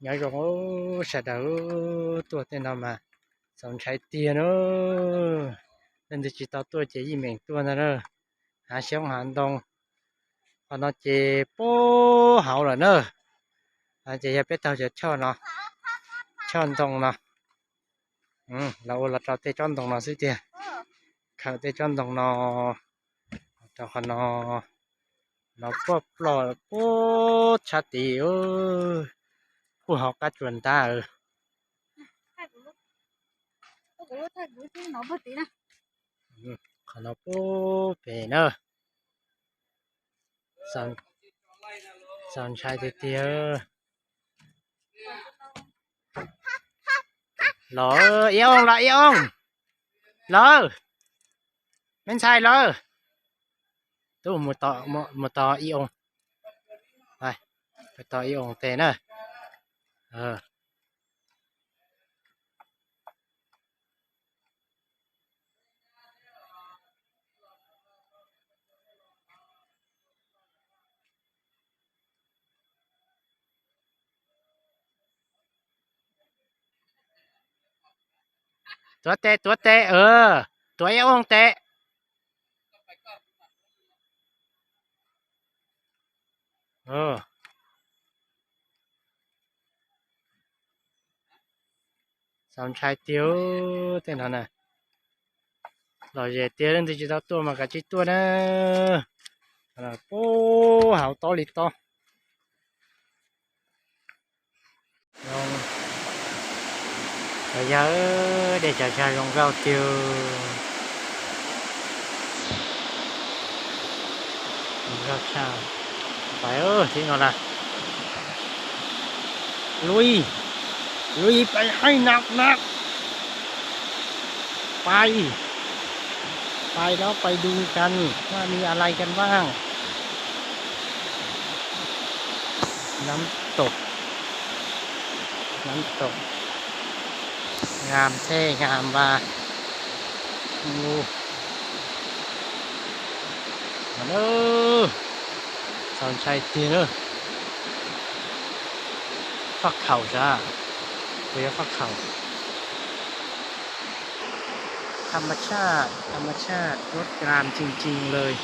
Nyob zoo sawv daws, tuaj tej no mas txaus ntshai tiag na. Leej twg tsis tau tuaj ces yeej meem tuaj ntag na. Hav xyoob hav ntoo, qhov no ces puag hauv lawm na. Ces yog peb taug cov choj no, choj ntoo no, los ua los rau tej tsob ntoo no xwb tiag. Khawm tej tsob ntoo no rau qhov no, no puag ploj puag tshab tid, puag hauv qab tsuas ntab. Qhov no puag pem na. Txaus ntshai tiag tiag. Los ib oo, los ib oo, lawm, me ntxhais lawm. Tub mus tos ib oo, tos ib oo tes na. Tuav tes, tuav tes, tuav ib oo tes. Txaus ntshai tiag tej no na. Lom zem tiag, leej twg tsis tau tuaj mas kav tsij tuaj na. Puag hauv tob li tob. Yog dej tsaws tsag zoo nkauj tiag. Zoo nkauj tshaj. Pais tib no lawm. Lui, lui pais haij naq naq. Pais, pais đó pais đuกัน ว่ามีอะไรกันบ้าง. Nắm tột, nắm tột. Ngam thiab ngam vas. Txaus ntshai tiag na. Phát khẩu sav, kuv yuav phát khẩu. Thaj ma tshaj, thaj ma tshaj งดงามจริงๆเลย.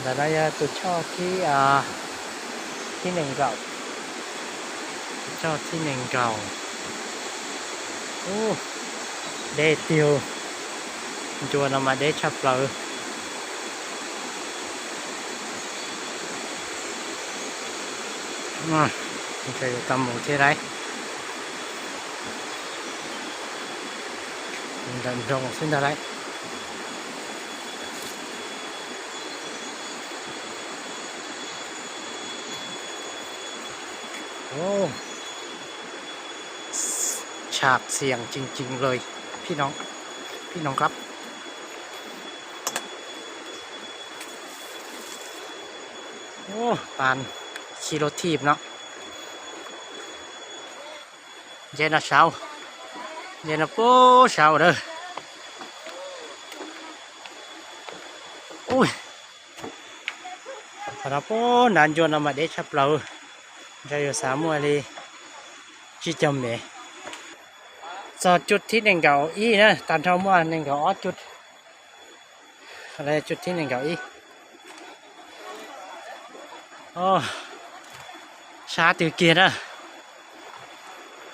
Ntawm no yog tus choj thib, thib nees nkaum, tus choj thib nees nkaum. Ub, deb tiag, ncua no mas deb tshaj plaws. Ntshe yuav tau mus thiab lauj. Nram nroog xwb ntag lauj. Ov, tshaj xias tsees tsees lawm, phib noog kab. Ov, pab khi lub thib no. Ntses no saud, ntses no puag saud lawm. Ub, qhov no puag nrad ncua no mas deb tshaj plaws, ntshe yuav xav muaj li tsib caug mev. Txog cub thib nees nkaum ib na, tag nrho muaj nees nkaum ob cub. Cub thib nees nkaum ib. Sab twg kiag na.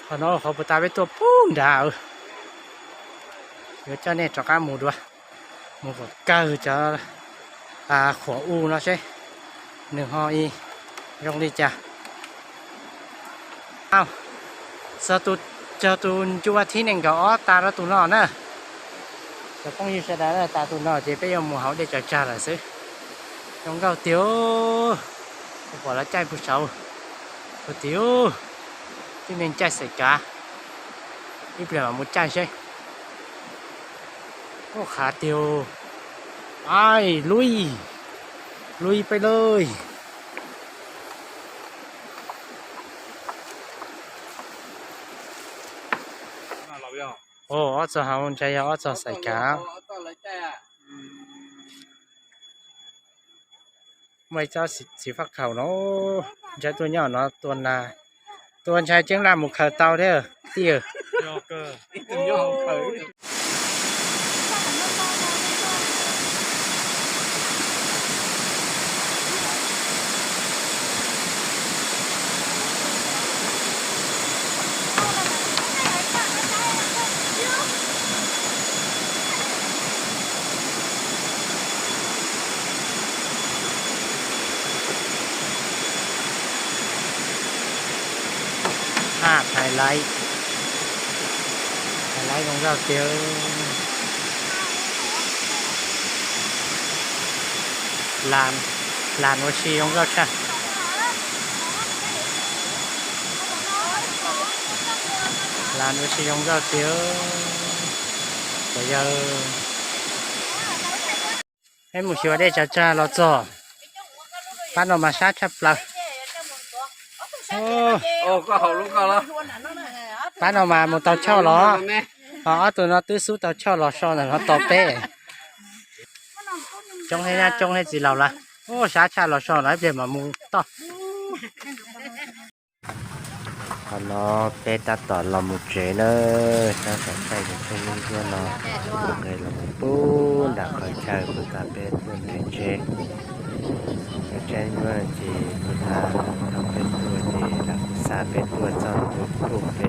Qhov no qhov puag ta peb tuaj puag nrad. Yuav coj nej rov qab mus dua, mus kom kawg cov qhuam u no seb nws ho zoo li cas. Txog tus ncua thib nees nkaum ob tas rau tus no na. Cov phooj ywg sawv daws, tas tus no ces peb yuav mus hauv dej tsaws tsag lawm xwb. Zoo nkauj tiag. Pom lawv caij puag saud. Ua tiag, tib neeg caij xaim kav, ib pliag mam mus caij seb. Ua qhav tiag. Ai, lui, lui peb lauj. Ob txog hauv ntshai yog ob txog xais kav. Muaj ib tsob txiv faj khaum no, ntshai tuaj nyob no tua nas, tua ntshai ceeb laj mus khaws tau thiab tiag. Hais laib, hais laib zoo nkauj tiag. Las ua si zoo nkauj tshaj. Las ua si zoo nkauj tiag. Cov yawg, peb mus xyuas dej tsaws tsag los txog. Pab no mas sab tshaj plaws. Pab no mas mus tau choj los, ho ob tug no twb xub tau choj los so ntawm no tos peb. Coob thiab nyab coob thiab txiv laus lawm. Ub, sab tshaj los so no ib pliag mam mus toj. Qhov no peb tab tom los mus tsev na, tab tom caij cov tsheb nyuaj nyuaj no nqes los mus pub nram qhov chaw puag ta peb tuaj nram tsev. Cov tsheb nyuaj ces puag ta thaum peb tuaj ces lawv kuj xa peb tuaj txog ntua pem.